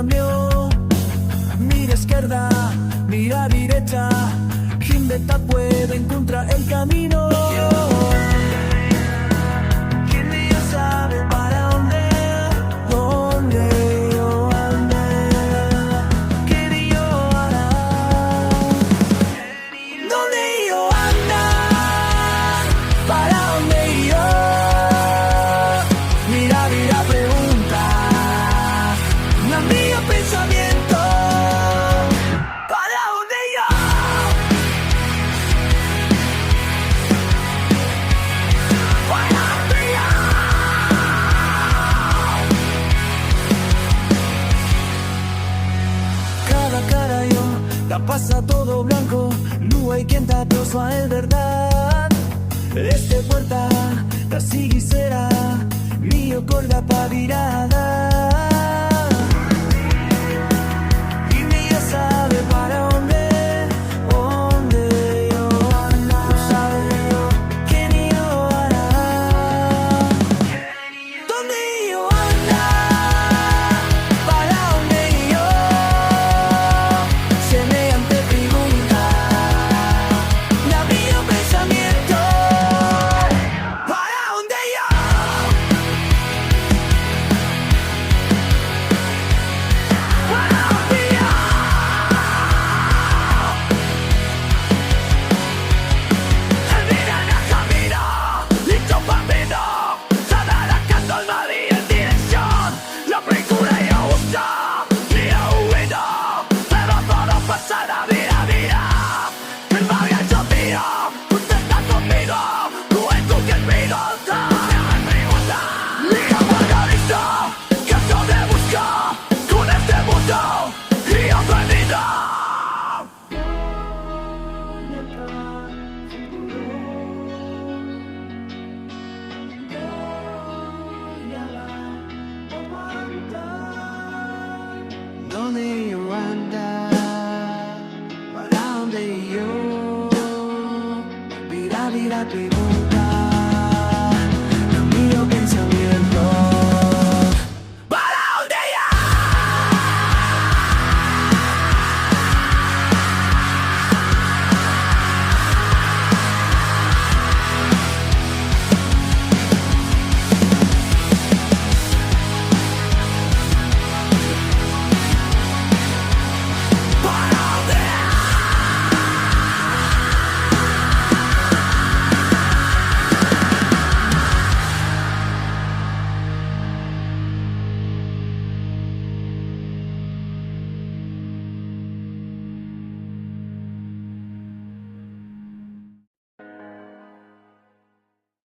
cambió. Mira izquierda, mira derecha, ¿quién te puede encontrar el camino? ¿Quién ya sabe para dónde? ¿Dónde yo ande? ¿Qué yo hará? ¿Dónde yo anda? ¿Para dónde yo? Mira, mira, pregunta. No mío pensamiento. ¿Para dónde yo? ¿Para dónde yo? Cada cara yo la pasa todo blanco. No hay quien te a verdad. Este puerta la sigue será mío corda pa virada. Y ni ya sabe para dónde, dónde yo anda. Sabe yo que ni yo hará. ¿Dónde yo anda? ¿Para dónde yo? Semejante pregunta, la mío pensamiento. ¿Para dónde yo? ¿Para dónde yo? El camino y tu camino se dará canto al mar y en dirección. La película yo gusta ni he huido, pero todo pasará día a día. El mar y el mío, usted está conmigo, tú en tu camino Mi aguardarista que yo de busca con este mundo y aprendida. ¿Dónde yo anda? ¿Para dónde yo? Mira, mira, pregunta.